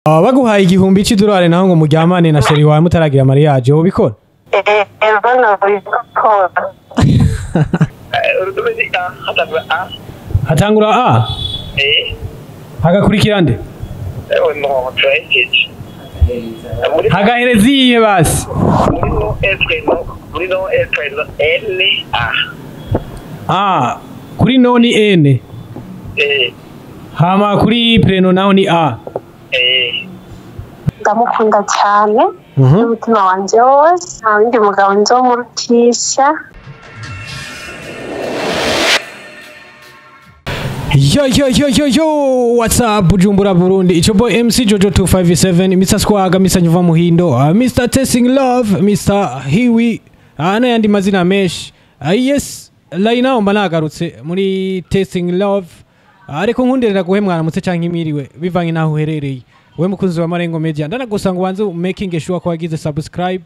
Baguhaye 1000 c'idolari naho ngo muryamane na chéri wawe mutaragira mariage, wobikora? Ego, nobikora. Urudome ni A, hatangura A. Hatangura A. Eh. Hagakurikira nde? No, turahejeje muri Hagahereza iyihe basi? Muri nom et prénom, muri nom et prénom, N A. A kuri nom ni N. Eh. Hama kuri prénom naho ni A. Eh. Ndamukunda cyane n'umutima wanje wose, nta wundi mugabo nzomurutisha. Yo yo yo yo yo, what's up Bujumbura, Burundi? It's your boy MC Jojo 257, Mr. Squaga, Mr. Nyuva Muhindo, Mr. Testing Love, Mr. Hiwi, n'ayandi mazina menshi. Yes, right now mba nagarutse muri Testing Love. Ariko nkundirira guhe mwaramutse canke imiriwe bivanye naho uherereye. We mukunzi wa Marengo Media, ndanagusa ngo ubanze making sure ko wagize subscribe.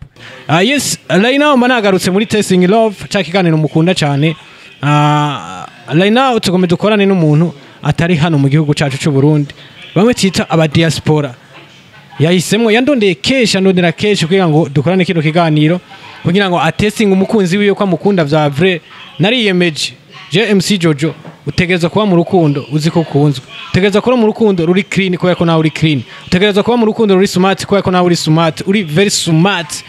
Yes, right now mba nagarutse muri Testing Love, ca kiganiro mukunda cyane. Right now tugomba dukorane n'umuntu atari hano mu gihugu cacu c'u Burundi, bamwe twita aba diaspora. Yahisemwo, yandondeye kenshi, andondera kenshi kugira ngo dukorane kino kiganiro, kugira ngo atestinge umukunzi wiwe ko amukunda vya vrai. Nariyemeje je MC Jojo, utegereza kuba mu rukundo uzi ko ukunzwe, utegereza kuba mu rukundo ruri clean kubera ko nawe uri clean, utegereza kuba mu rukundo ruri smart kubera ko nawe uri smart, uri very smart.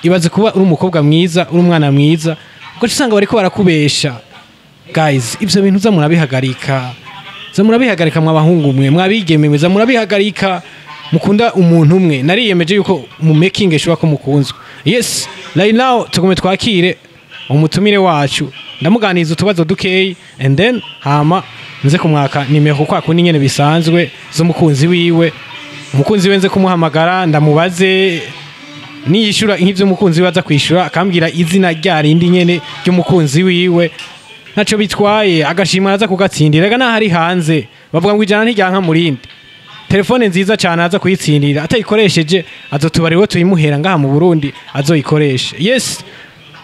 Ibaze kuba uri umukobwa mwiza, uri umwana mwiza, ugaca usanga bariko barakubesha. Guys, ivyo bintu za murabihagarika, za murabihagarika mwabahungu mwe, mwabigeme mwe, za murabihagarika. Mukunda umuntu umwe. Nariyemeje yuko mu making sure ko mukunzwe. Yes, right now tugume twakire umutumire wacu, ndamuganiriza utubazo dukeyi and then hama nze kumwaka nimero kwa kundi nyene bisanzwe z'umukunzi wiwe. Umukunzi we nze kumuhamagara, ndamubaze niyishura nk'ivyo umukunzi we aza kwishura, akambwira izina rya rindi nyene ry'umukunzi wiwe, ntaco bitwaye, agashimwa aza kugatsindira. Rega naho ari hanze bavuga ngo ijana ntiryanka murindi. Telefone nziza cyane aza kuyitsindira, atayikoresheje azotubariwe tuyimuhera ngaha mu Burundi azoyikoreshe. Yes,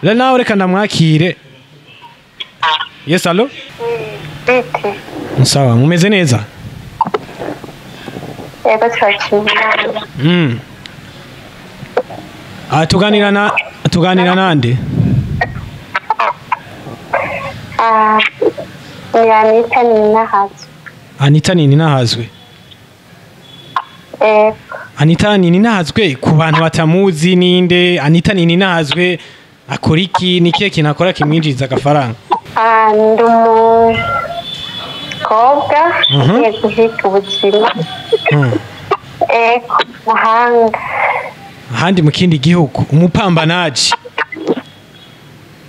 rero nawe reka ndamwakire. Yes, allo? Bite? Sawa, mumeze neza? Yego, turashima Imana. Ah, tuganira nande? Ah, ni Anita Ninahazwe. Anita nini nahazwe? Yego. Anita nini nahazwe, ku bantu batamuzi, ninde Anita nini nahazwe? Akora iki? Ni kihe kintu akora kimwinjiriza agafaranga? Ah, ndi umukobwa ugiye guhiga ubuzima. Ego, mahanga. Ahandi mu kindi gihugu, umupambanaji.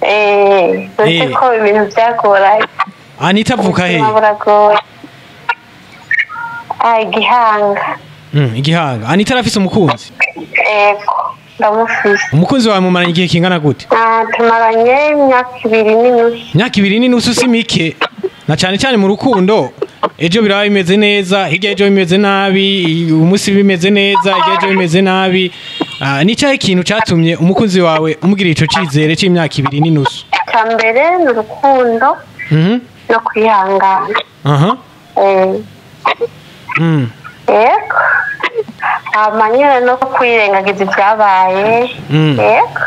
Eh, uretse ko ibintu byagoranye. Anita avuka he? Ubuzima buragoye. Ah, Igihanga. Igihanga. Anita arafise umukunzi? Ego, ndamufise. Umukunzi wawe mumaranye igihe kingana gute? Ah, tumaranye imyaka 2.5. Imyaka 2.5 si mike, na cyane cyane mu rukundo. Ejo biraba bimeze neza, hirya ejo bimeze nabi, umunsi bimeze neza, hirya ejo bimeze nabi. Ah, ni cyahe ikintu cyatumye umukunzi wawe umugira ico cizere c'imyaka 2.5? Icya mbere ni urukundo no kwihangana. Eh, yego, hama nyine no kwirengagiza ibyabaye. Yego.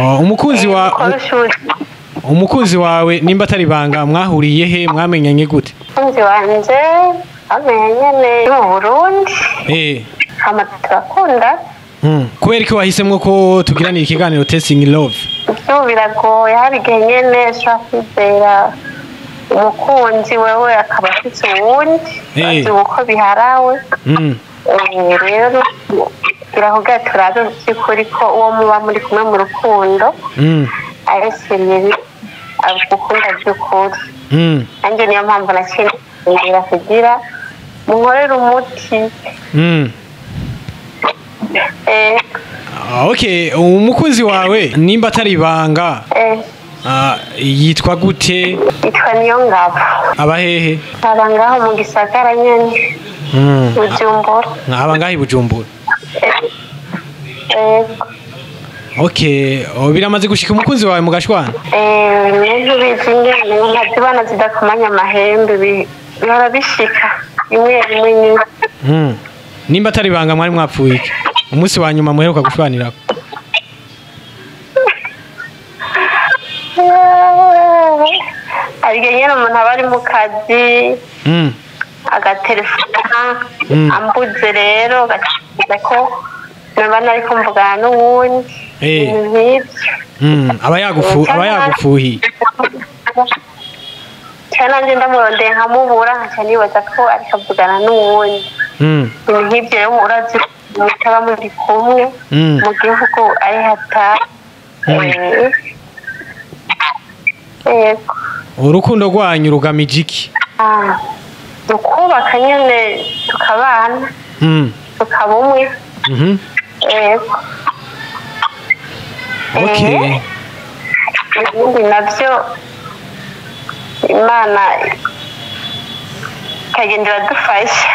Oh, umukunzi wa Gukora ishuri. Umukunzi wawe, nimba atari ibanga, mwahuriye he? Mwamenyanye gute? Umukunzi wanje amenye nyene mu Burundi. Hama turakunda. Kubera ko wahisemwo ko tugiranira ikiganiro Testing Love? Ibyo biragoye, hari igihe nyene ushobora kwizera umukunzi wewe akaba afite uwundi. Azi uko biharawe. Rero turavuga turabe by'ukuri ko uwo muba muri kumwe mu rukundo ari sérieux, agukunda by'ukuri. Nanjye niyo mpamvu naciye kugira munkorere umuti. Ah, okay, umukunzi wawe, nimba atari ibanga, yitwa gute? Yitwa Niyongabo. Aba hehe? Aba ngaho mu gisagara nyene, Bujumbura. Aba ngaho i Bujumbura? Yego. Okay, oh, biramaze gushika umukunzi wawe mugashwana? Eh, ntubizi ingene inka zibana zidakomanya amahembe, bihora bishika rimwe rimwe nyine. Nimba atari ibanga, mwari mwapfuye iki umunsi wa nyuma muheruka gushwanirako? Hari igihe nyine umuntu aba ari mu kazi, agatelefona, ambuze rero agatekereza ko naba nari kumvugana n'uwundi. Ibintu nk'ibyo. Aba yagufuhiye. Cyane, nanjye ndamurondeye nkamubura, nkaca nibaza ko ariko avugana n'uwundi. Ibintu nk'ibyo rero, urazi mutaba muri kumwe mu gihugu ari hata. Yego. Urukundo rwanyu rugamije iki? Ah, ni ukubaka nyine, tukabana, tukaba umwe. Yego. Ibindi nabyo Imana ikagenda iradufasha.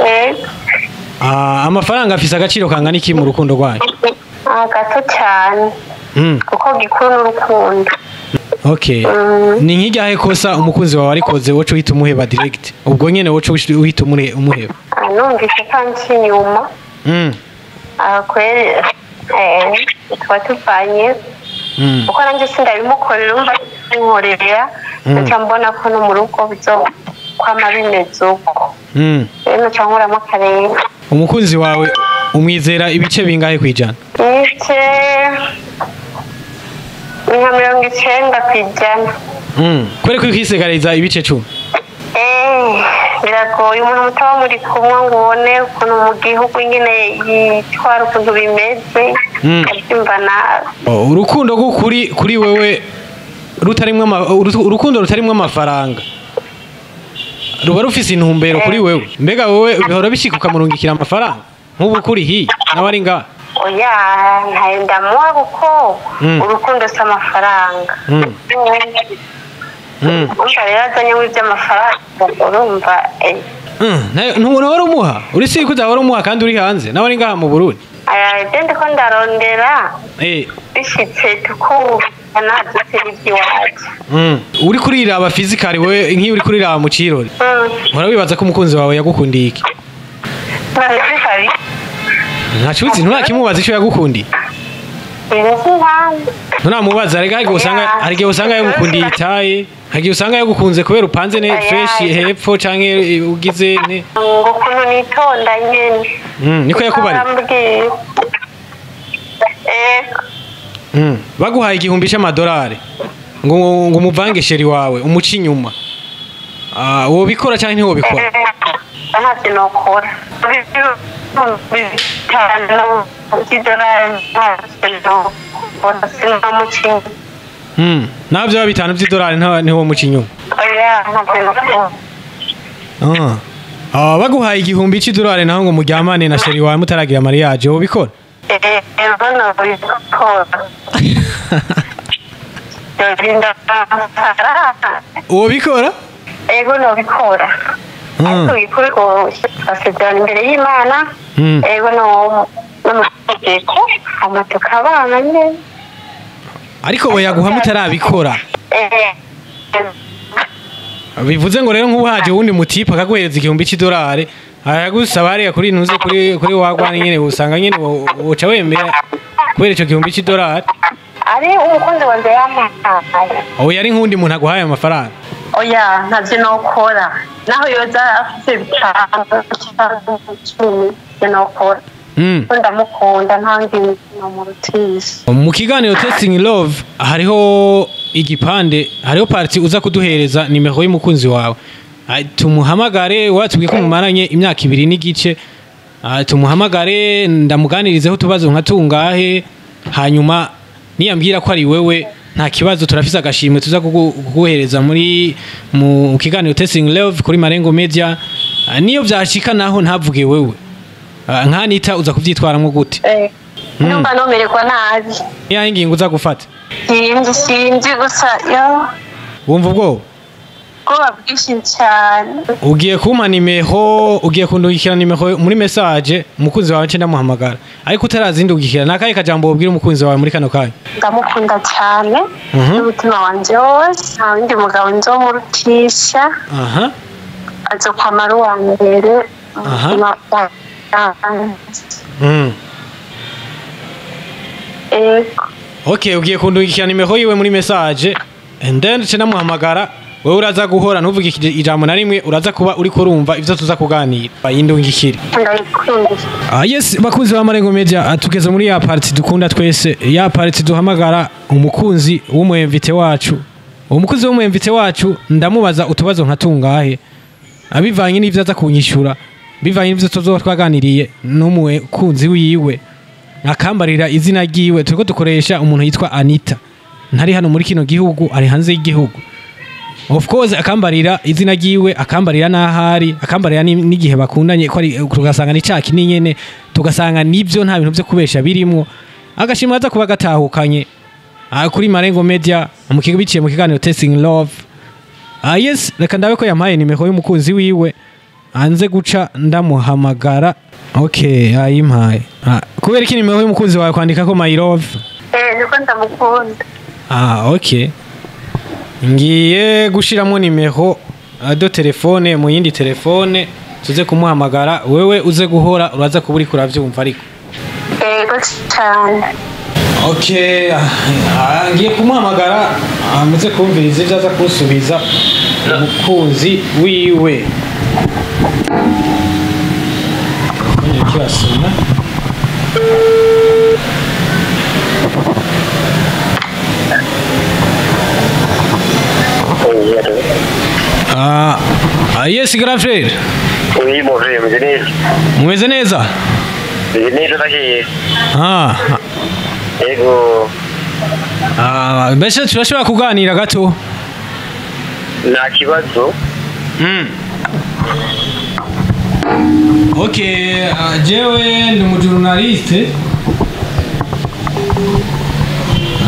Yego. Ah, amafaranga afise agaciro kangana iki mu rukundo rwanyu? Ah, gato cyane, kuko gikuru n'urukundo. Ni nk'iryahe kosa umukunzi wawe arikoze woca uhita umuheba direct, ubwo nyene woca uhita umuheba? Ah, numvise kanci inyuma. Ah, kweri tuba tuvanye, kuko nanjye sindabimukorera, umva nkorera, nca mbona ko no mu rugo bizokwama bimeze uko. Rero nca nkuramo akarenge. Umukunzi wawe umwizera ibice bingahe kwijana? Ibice ni nka 90%. Kubera ko ukisigaririza ibice 10? Biragoye umuntu mutaba muri kumwe ngo ubone ukuntu mu gihugu nyine yitwara, ukuntu bimeze, abyumva nabi. Oh, urukundo rw'ukuri kuri wewe urukundo rutarimwo amafaranga ruba rufise intumbero kuri wewe? Mbega wewe bihora bishika ukamurungikira amafaranga nk'ubu kuri hiya nawe ari ngaha? Oya, ntayo ndamuha, kuko urukundo si amafaranga. Urumva rero azanye iby'amafaranga, urumva. Ntuhora umuha, uri ko udahora umuha kandi uri hanze nawe ari ngaha mu Burundi? Aya, ibyo ndiko ndarondera, bishitse tukubana, byose n'iby'iwacu. Uri kuriraba physically wewe, nk'iyo uri kuriraba mu cirori, uhora wibaza ko umukunzi wawe yagukundiye iki? Ntabwo. Ntacuzi, nturakimubaza ico yagukundiye? Sinzi impamvu. Nturamubaza? Rega hari igihe usanga yagukundiye itaye, hari igihe usanga yagukunze kubera upanze ne Oya. fresh hepfo canke ugize ne. Ngo ukuntu nitonda nyene. Niko yakubariye? Arambwiye. Ego. Baguhaye 1000 c'amadolari ngo umuvange chéri wawe umuce inyuma, ah, wobikora canke ntiwobikora? Ntavyo nokora. 5000 by'idolari ntavyo nokora, sinamuca. Naho vyaba 5 vy'idolari, ntiwomuca inyuma? Oya, ntavyo nokora. Ah. Ah, baguhaye 1000 c'idolari naho ngo muryamane na chéri wawe mutaragira mariage, wobikora? Ego, nobikora. Yorinda amafaranga. Wobikora? Ego, nobikora. Ariko bikuru ko basezerana imbere y'Imana. Ego, no n'amategeko, hama tukabana nyene. Ariko boyaguha mutarabikora. Bivuze ngo rero nk'ubu haje uwundi mutipe akaguhereza 1000 c'idolari, aragusaba hariya kuri ntuze kuri wagwana nyene, usanga nyene woca wemera kubera ico 1000 c'idolari? Ari umukunzi wanje yampaye? Oya, ari nk'uwundi muntu aguhaye amafaranga. Oya, ntavyo nokora, naho yoza afise 5 canke 10, ivyo nokora. Ko ndamukunda, nta ndi nomurutisha. Mu kiganiro Testing Love hariho igipande, hariho partie uza kuduhereza nimero y'umukunzi wawe. Ah, tumuhamagare. Watubwiye ko mumaranye imyaka 2 n'igice. Ah, tumuhamagare, ndamuganirizeho utubazo nka tungahe, hanyuma niyambwira ko ari wewe, nta kibazo, turafise agashimwe tuza kuguhereza muri mu kiganiro Testing Love kuri Marengo Media. Ah, niyo vyashika naho ntavuge wewe, ah, nkanita uza kuvyitwaramwo gute? Ndumva nomererwa nabi. Niyahe ingingo uza gufata? Sinzi, sinzi gusa yo. Wumva ubwoba? Ubwoba bwinshi cyane. Ugiye kumpa nimero, ugiye kundungikira nimero muri message, umukunzi wawe nce ndamuhamagara. Ariko utarazindungikira, nakahe kajambo wobwira umukunzi wawe muri kano kanya? Ndamukunda cyane n'umutima wanje wose, nta wundi mugabo nzomurutisha. Azokwamara uwa mbere. Aha. Mu buzima bwanje. Ego. Okay, ugiye kundungikira nimero yiwe muri message and then nce namuhamagara. Wewe uraza guhora, ntuvuge ijambo na rimwe, uraza kuba uriko urumva ivyo tuza kuganira. Bayindungikire. Ndayikunda. Ah, yes, bakunzi ba Marengo Media, tugeze muri ya partie dukunda twese, ya partie duhamagara umukunzi w'umu invité wacu. Umukunzi w'umu invité wacu ndamubaza utubazo nka tungahe, abivanye n'ivyo aza kunyishura, bivanye n'ivyo tuzoba twaganiriye n'umukunzi wiwe, akambarira izina ryiwe. Turiko dukoresha umuntu yitwa Anita, ntari hano muri kino gihugu, ari hanze y'igihugu. Of course akambarira izina ryiwe, akambarira n'ahari, akambarira n'igihe bakundanye, ko ari tugasanga ni ca kinini nyene, tugasanga nibyo, nta bintu byo kubesha birimwo. Agashimwe aza kuba gatahukanye kuri Marengo Media mu kigo biciye mu kiganiro Testing Love. Ah, yes, reka ndabe ko yampaye nimero y'umukunzi wiwe, anze guca ndamuhamagara. Okay, ayimpaye. Kubera iki nimero y'umukunzi wawe kwandika ko "my love"? Eh, niko ndamukunda. Ah, okay. Ngiye gushiramo nimero de téléphone mu yindi telefone, tuze kumuhamagara. Wewe uze guhora, uraza kuba uriko uravyumva ariko. Ego cyane. Okay, ngiye kumuhamagara, muze kumviriza ivyo aza kunsubiza umukunzi wiwe. Ngiye kirasona. Ah, yes, grand frère. Oui, bonjour, meze neza. Mumeze neza? Meze neza, ndagiye. Yego. Ah, mbese turashobora kuganira gato? Nta kibazo. Okay, jewe ndi umujournaliste.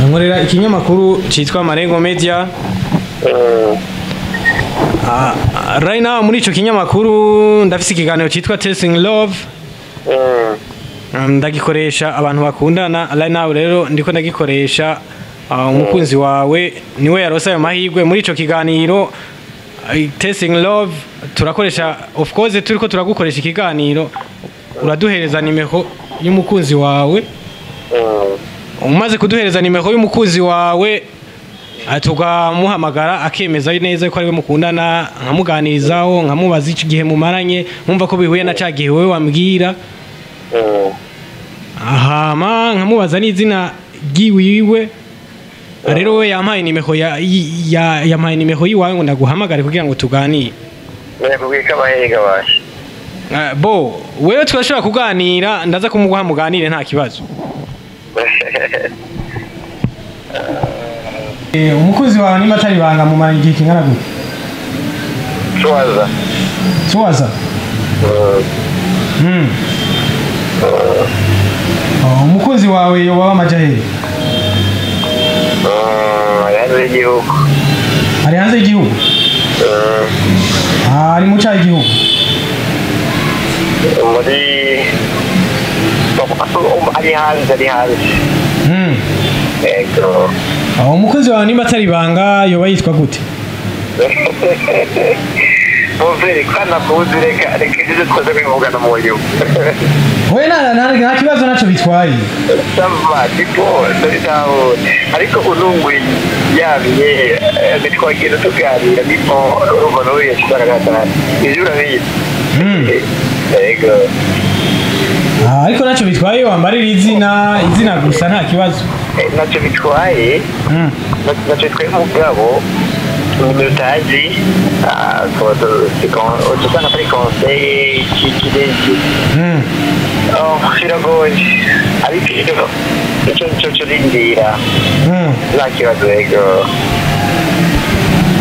Nkorera ikinyamakuru cyitwa Marengo Media. Right now muri ico kinyamakuru ndafise ikiganiro cyitwa Testing Love. Ndagikoresha abantu bakundana. Right now rero ndiko ndagikoresha umukunzi wawe, niwe yarose ayo mahirwe muri ico kiganiro Testing Love. Turakoresha, of course turiko turagukoresha ikiganiro, uraduhereza nimero y'umukunzi wawe. Umaze kuduhereza nimero y'umukunzi wawe, tukamuhamagara, akemeza neza ko ariwe mukundana, nkamuganirizaho, nkamubaza iki gihe mumaranye, nkumva ko bihuye na ca gihe wowe wambwira. Hama nkamubaza n'izina ryiwiwe. Rero we yampaye nimero yampaye nimero yiwawe ngo ndaguhamagare kugira ngo tuganire. Nakubwiye ko abaherega basha. Bo wewe turashobora kuganira, ndaza kumuguha muganire, nta kibazo. Umukunzi wawe, niba atari ibanga, mumara igihe kingana gute? Tuwaza. Tuwaza. Oh, umukunzi wawe yoba amaja hehe? Ari hanze y'igihugu. Ari hanze y'igihugu? Mm. Ah, ari mu cahe igihugu? Muri ari hanze, ari hanze. Yego. Oh, umukunzi wawe, niba atari ibanga, yoba yitwa gute? Boveri kana kuzi, reka reka ibyo twaze kwivugana mu nyuma. We nta kibazo, naco bitwaye. Ça va, tipo ndabitahura, ariko ununguye yabiye ntitwagenda tuganira nipo urumva n'ubu yashyize ibyo urabizi. Yego. Ah, ariko naco bitwaye, wambarira izina, izina gusa, nta kibazo. Ntacyo bitwaye. Ntacyo bitwaye, mugabo nimero utazi usanga atari conseil iki. Oh, biragoye, ariko icyo icyo cyo rindira. Nta kibazo, yego.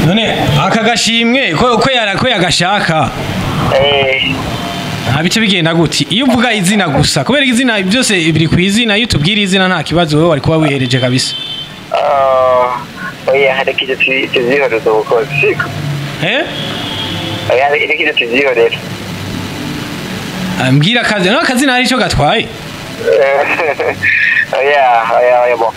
None aka gashimwe ko yagashaka, nta bice bigenda gute iyo uvuga izina gusa? Kubera izina byose biri ku izina, iyo utubwira izina nta kibazo, wowe wari kuba wihereje kabisa. Ah, oya, reka ibyo tubyihoreze ubukozi, siko? Eh. Oya, reka ibyo tubyihorere. Ah, mbwira akazi, no akazina hari icyo gatwaye. Oya, oya, oya, bo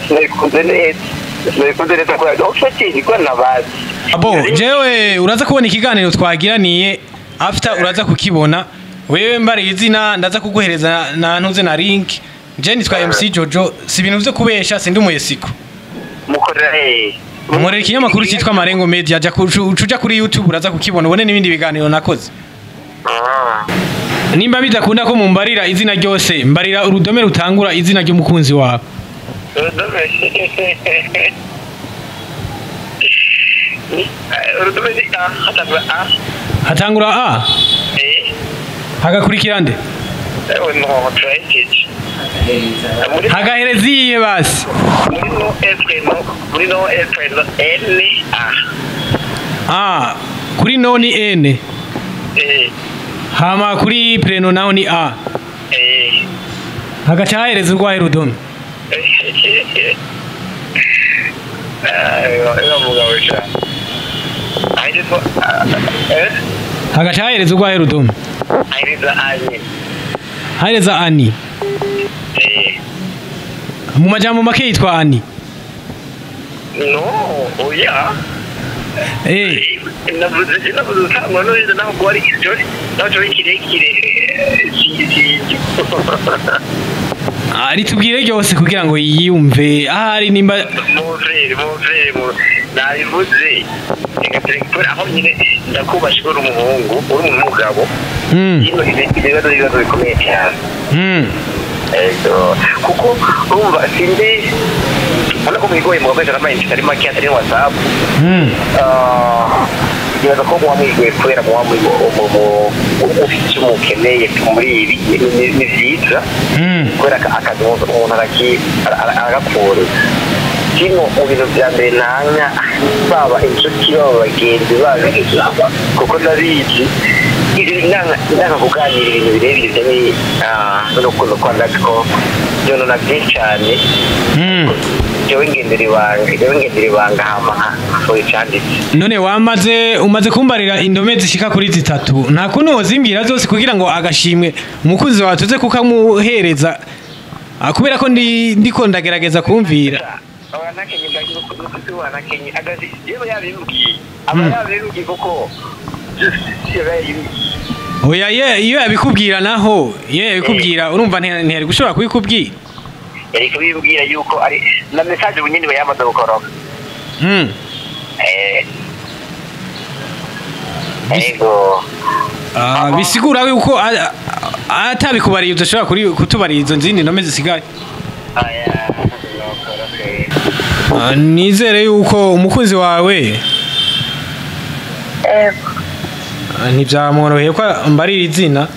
sinabikunze neza. Nabikunze neza kubera ofeti niko nabazi. Abo jewe uraza kubona ikiganiro twagiraniye after, uraza kukibona wewe. Mbari izina, ndaza kuguhereza na ntuze na link. Je nitwa MC Jojo, si ibintu vyo kubesha, sindi umuyesiko. Mukorera hehe? Nkorera ikinyamakuru cyitwa Marengo Media. Jya uja kuri YouTube, uraza kukibona, ubone n'ibindi biganiro nakoze. Nimba bidakunda ko mumbarira izina ryose, mbarira urudome rutangura izina ry'umukunzi wawe. Urudome. Urudome ni A, hatangura A. Hatangura A? Eh. Hagakurikira nde? No, turahejeje. Muri Hagahereza iyihe basi? Muri nom et prénom, muri nom et prénom, N A. Ah, kuri nom ni N? Eh. Hama kuri prénom naho ni A? Eh. Hagaca hahereza urwahe rudome? Ah, mugabo sha. Ahereza eh? Hagaca hahereza urwahe rudome? Ahereza A nyine. Hahereza Ani? Eh. Mu majambo make yitwa Ani? No, oya. Navuze utangwa neza, ntabwo ari icyo, ntabwo ari kirekire, si Ritubwire ryose kugira ngo yiyumve ahari nimba. Mon frère, mon frère, nabivuze, reka tureke aho nyine. Ndakubasha, uri umuhungu, uri umuntu w'umugabo. Ino ibibazo, ibibazo bikomeye cyane. Ego, kuko urumva sindi ubona ko mwigoye mugakoresha n'amayinite atari make, atari WhatsApp. Nibaza ko muba mwigoye kubera muba ufite icyo mukeneye muri ibi. Ni byiza kubera akazi umuntu aragakura. Kino mu bintu bya mbere ntanya, baba inshuti, baba bagenzi, baba, kuko ndabizi, ndanga kuganira ibintu birebire bijyanye n'urukundo, kwa ndazi ko byonona byinshi cyane. Jewe ngendera ibanga, jewe ngendera ibanga, hama nkasohora icanditse. None wamaze, umaze kumbarira indome zishika kuri zitatu, nta kuntu wozimbwira zose kugira ngo agashimwe umukunzi wawe tuze kukamuhereza? Kubera ko ndi ndiko ndagerageza kumvira. Wanakenye, ndakuzi wanakenye agazi, yewe yabimbwiye, aba yabimbwiye kuko yaba yabimbwiye. Oya ye, iyo yabikubwira naho, iyo yabikubwira, urumva ntiyari gushobora kubikubwira. Yari kubibwira yuko ari na message ubu nyine yamaze gukoroka. Ego. Bisigura yuko atabikubariye udashobora kutubarira izo nzindi ndome zisigaye. Aya nokoroke. Nizere yuko umukunzi wawe Ego. Ntibyamworoheye ko ambarira izina.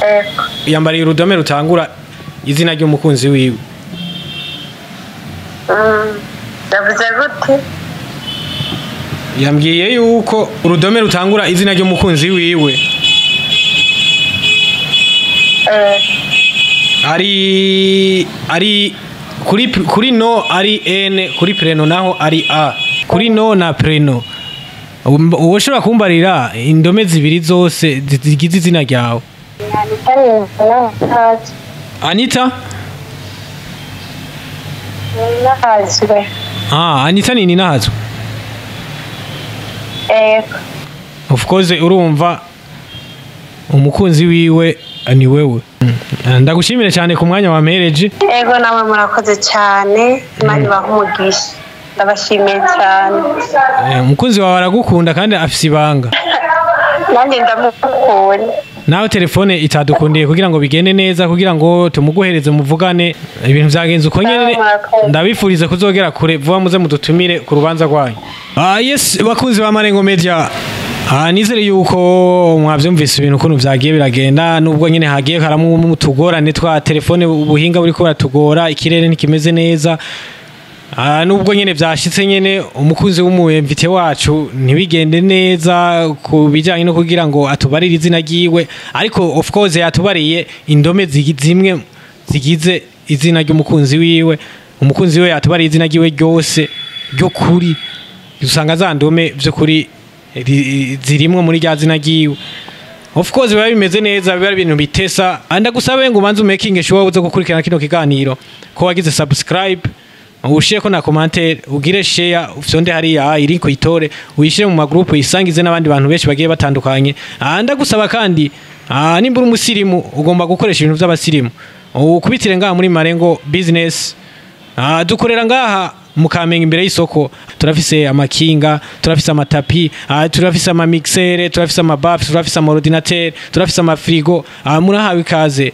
Ego. Yambariye urudome rutangura izina ry'umukunzi wiwe. Yavuze gute? Yambwiye yuko urudome rutangura izina ry'umukunzi wiwe ari kuri nom ari N, kuri prénom naho ari A, kuri nom na prénom. Uwo ushobora kumbarira indome zibiri zose zigize izina ryawe? Anita Ninahazwe. Anita? Ninahazwe. Ah, Anita ni Ninahazwe. Ego. Of course, urumva umukunzi wiwe ni wewe. Ndagushimire cyane ku mwanya wampereje. Ego, namwe murakoze cyane, Imana ibahe umugisha, ndabashimiye cyane. Umukunzi wawe aragukunda kandi afise ibanga. Nanjye ndamukunda. Nawe telefone itadukundiye kugira ngo bigende neza, kugira ngo tumuguhereze muvugane, ibintu vyagenze uko nyene. Murakoze. Ndabifuriza kuzogera kure vuba, muze mudutumire ku rubanza rwanyu. Yes, bakunzi ba Marengo Media, nizere yuko mwavyumvise ibintu ukuntu vyagiye biragenda, nubwo nyene hagiye haramwo utugorane twa telefone, ubuhinga buriko buratugora, ikirere ntikimeze neza. Nubwo nyene vyashitse nyene umukunzi w'umu invité wacu ntibigende neza ku bijanye no kugira ngo atubarire izina ryiwe, ariko of course yatubariye indome zimwe zigize izina ry'umukunzi wiwe. Umukunzi we yatubariye izina ryiwe ryose ryo kuri, usanga za ndome vy'ukuri zirimwo muri rya zina ryiwe. Of course biba bimeze neza, biba ari ibintu bitesa. Ndagusabe ngo ubanze umaking sure uze gukurikirana kino kiganiro ko wagize subscribe. Ushireko na commentaire, ugire share, ufyonde hariya iri kuyitore, uyishire mu magroup, uyisangize n'abandi bantu benshi bagiye batandukanye. Ndagusaba kandi, nimba uri umusirimu ugomba gukoresha ibintu by'abasirimu, ukubitire ngaha muri Marengo Business. Dukorera ngaha mu Kamenge imbere y'isoko. Turafise amakinga, turafise amatapi, turafise amamixer, turafise amabaffle, turafise amaordinateur, turafise amafrigo. Murahawe ikaze.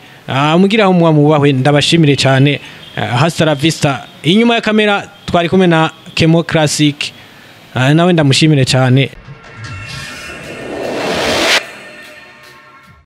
Mugira aho muba mubahwe, ndabashimire cyane. Hasta la vista. Inyuma ya kamera twari kumwe na Kemo Classic. Nawe ndamushimire cyane.